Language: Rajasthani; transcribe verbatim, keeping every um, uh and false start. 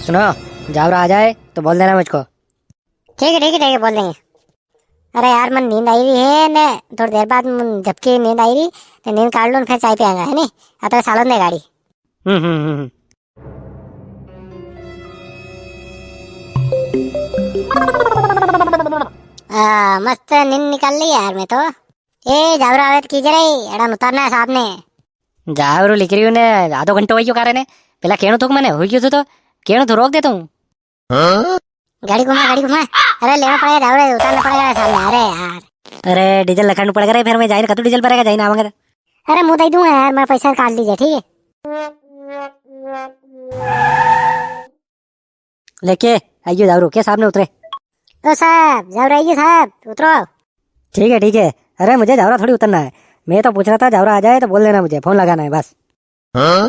सुनो, जावरा आ जाए तो बोल देना मुझको। ठीक है, ठीक है, ठीक है, बोल देंगे। अरे यार, मन नींद आई री है ने, थोड़ी देर बाद मन झपकी नींद आई री, ने नींद काट लूँ, फिर चाय पियांगा, है नी? अतरे सालन दे गाड़ी। हम्म, हम्म, हम्म, हम्म। आ, मस्त नींद निकाल ली यार मैं तो। ए, जावरा आवे तो कीजे रे, एड़ा उतारना है साहब ने। जावरो लिख रही हूँ ने, आधो घंटो वही क्यों करे ने? पेला केणो थो मने, हुई गयो थो तो, केणो थो रोक दे तू। हाँ? गाड़ी घुमा, गाड़ी घुमा। अरे लेना पड़ेगा, जावरा उतारना पड़ेगा सामने। अरे यार। अरे डीजल लखाणु पड़ेगा रे, फिर मैं जाइन, कतु डीजल पड़ेगा, जाइन आवांगा। अरे मुँह दई दूंगा यार, मैं पैसा काट लीजिए, ठीक है? लेके आइयो जावरो, के साहब ने उतरे। ओ साहब, जावरा आइयो साहब, उतरो। ठीक है, ठीक है। अरे मुझे जावरा थोड़ी उतरना है, मैं तो पूछ रहा था, जावरा आ जाए तो बोल देना मुझे, फोन लगाना है बस। हाँ?